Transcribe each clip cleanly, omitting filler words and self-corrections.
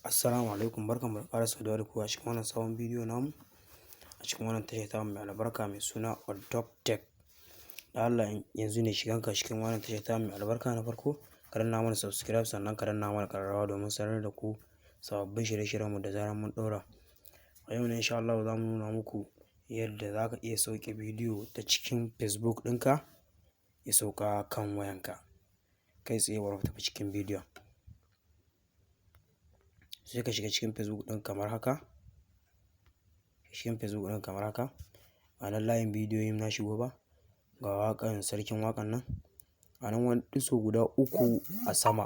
Assalamu alaikum, barkanmu da ƙara saduwa da ku a cikin wannan sabon bidiyo namu a cikin wannan tasha tamu mai albarka mai suna Odop Tech. Da Allah yanzu ne shiganka cikin wannan tasha tamu mai albarka na farko, ka danna mana subscribe, sannan ka danna mana ƙararrawa domin sanar da ku sababbin shirye-shiryenmu da zarar mun ɗaura. A yau ne insha Allahu za mu nuna muku yadda za ka iya sauke bidiyo ta cikin Facebook ɗinka ya sauka kan wayanka. Kai tsaye bari mu tafi cikin bidiyon. Sai ka shiga cikin Facebook ɗin kamar haka. Cikin Facebook ɗin kamar haka. A nan layin bidiyoyin na shigo ba. Ga waƙan sarkin waƙan nan. A nan wani ɗiso guda uku a sama.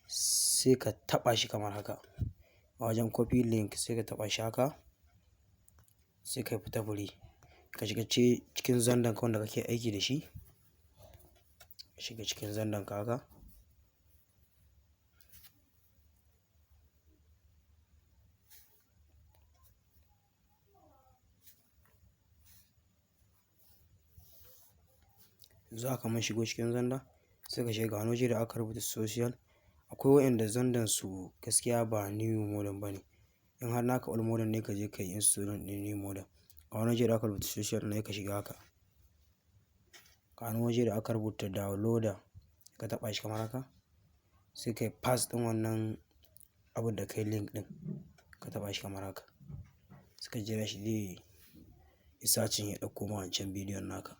Sai ka taɓa shi kamar haka. A wajen copy link sai ka taɓa shi haka. Sai ka fita free. Ka shiga cikin Xender ka wanda kake aiki da shi. Ka shiga cikin Xender ka haka. Yanzu haka mun shigo cikin Xender, sai ka shiga ga wani waje da aka rubuta social. Akwai waƴanda Xender su gaskiya ba new model ba ne. In har naka old model ne, ka je ka yi installing ɗin new model. Ga wani waje da aka rubuta social ne, ka shiga haka. Ga wani waje da aka rubuta downloader, ka taɓa shi kamar haka. Sai ka yi paste ɗin wannan abun da ka yi link ɗin, ka taɓa shi kamar haka. Sai ka jira shi zai yi searching ya ɗauko ma wancan bidiyon naka.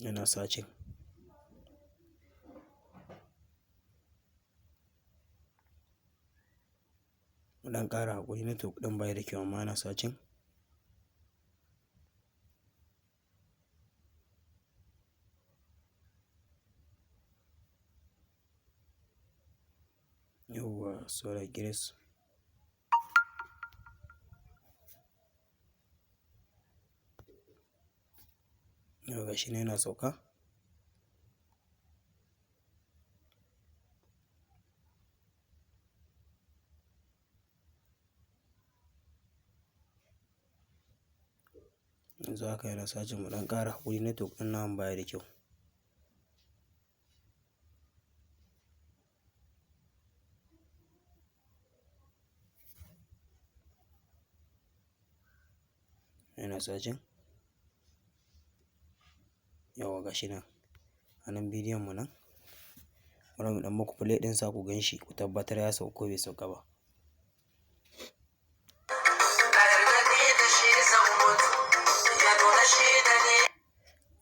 Yana searching. Mu ɗan ƙara haƙuri, network ɗin bayi da kyau amma yana searching. Yauwa, saura ƙiris. Yau gashi nan yana sauka. Yanzu haka yana searching, mu ɗan ƙara haƙuri, network ɗin namu baya da kyau. Yana searching. Yauwa, gashi nan. A nan bidiyon mu nan. Bari mu ɗan muku play ɗinsa ku gan shi, ku tabbatar ya sauka ko bai sauka ba.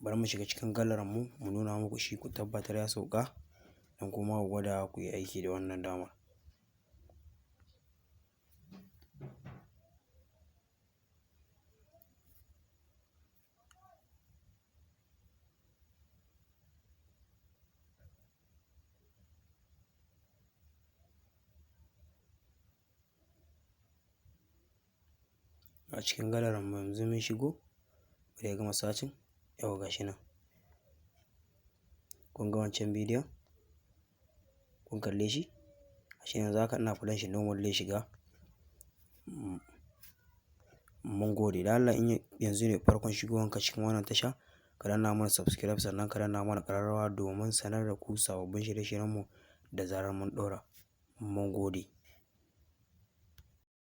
Bari mu shiga cikin gallery mu, mu nuna muku shi ku tabbatar ya sauka don kuma ku gwada ku yi aiki da wannan damar. A cikin gallery mu yanzu mun shigo, bari ya gama searching. Yauwa, gashi nan. Kun ga wancan bidiyon? Kun kalle shi? Gashi yanzu haka ina play shi normal zai shiga. Mun gode. Da Allah in yanzu ne farkon shigowanka cikin wannan tasha, ka danna mana subscribe, sannan ka danna mana ƙararrawa domin sanar da ku sababbin shirye-shiryenmu da zarar mun ɗaura. Mun gode.